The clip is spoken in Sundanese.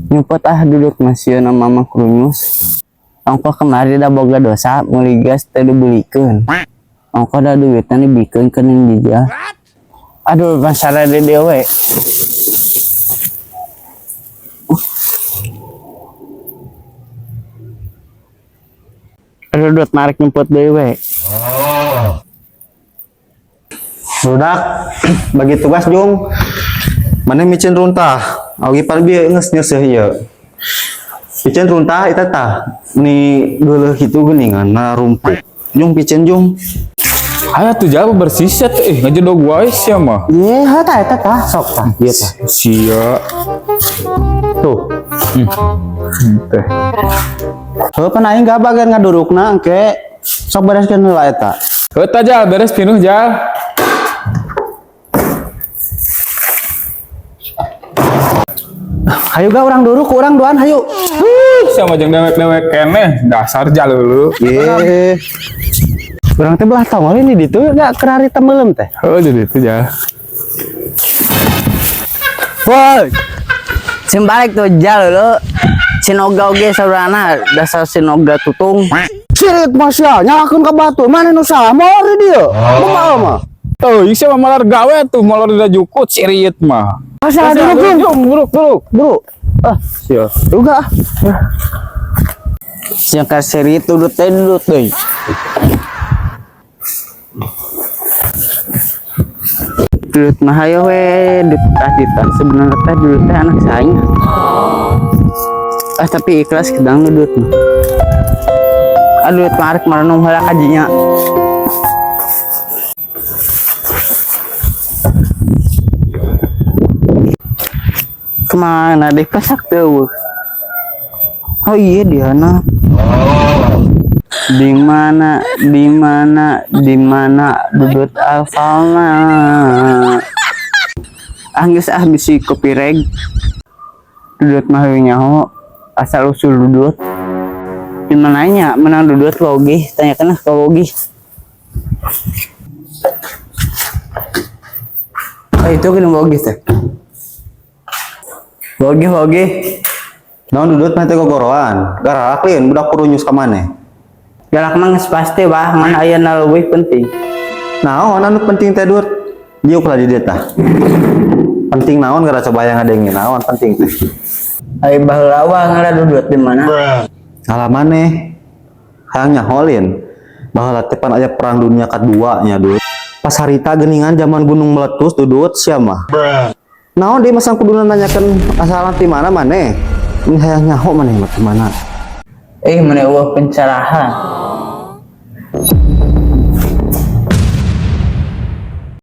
Nyumput ah duduk masih nama Mama Krunyus. Ongkoh kemari da boga dosa meuli gas teu dibelikeun. Ongkoh da duitna dibikeun ke Neng Dija. Aduh, masalah di dieu we. Aduh, duit narik nyumput deui we. Budak, bagi tugas jung. Mana micin runtah? Ogi palbi geus nyeuseuh ieu. Picen runtah eta tah. Ni geuleuh kitu geuningan rumpuk. Jung picen jung. Ayo tuh jawab bersih set eh ngajedog wae sia mah. Ye, ha tah eta tah sok tah ieu tah. Sia. Tuh. Teh. Heuh pan aing gabageun ngadurukna engke. Sok bereskeun heula eta. Heuh tah jal beres pinuh jal. Hayu ga urang duruk urang duaan hayu. Sia mah jeung dewek-dewek keneh dasar jalulu. Ye. Urang teh belah tongol ini ditu ga kerari tembelem teh. Heuh jadi itu jal. Woi. Sim balik tuh jal lo. Sinoga oge saurana dasar sinoga tutung. Sirit masya nyalakeun ka batu mana nu salah molor di dieu. Kumaha mah? Tuh, sia mah molor gawe tuh molor da jukut siriit mah. Asa duruk jung. Jung, buruk, buruk. Bro, ah, Sia. juga ah. Siang ka seri tudut teh dudut deui. Dudut mah hayo we ditah ditah sebenarnya teh dudut teh anak saya. Ah tapi ikhlas kedang dudut mah. Aduh duit mah arek maranung heula kajinya. Kemana deh pasak teu. Oh iya di mana? Di mana? Di mana? Di mana dudut alfalna? Ah geus ah bisi kopi reg. Dudut mah heueuh nyaho asal usul dudut. Di mananya menang dudut logi, tanyakan ah ke logi. Oh itu kan logi teh. Logi logi. Naon dudut mah teh gogoroan. Garalak lain budak kurunyus ka maneh. Galak mah geus pasti bah, ngan aya na leuwih penting. Naon anu penting teh dut? Diuk lah di dieu tah. Penting naon gara coba yang ngadengin naon penting teh. Ai baheula wah ngala dudut di mana? Salah maneh. Hayang nyaholin. Baheula teh pan aya perang dunia kadua nya dut. Pas harita geuningan zaman gunung meletus dudut sia mah. Naon deui masang kuduna nanyakeun asalan ti mana maneh? Ini hayang nyaho maneh mah ti mana? Eh mana eueuh pencerahan.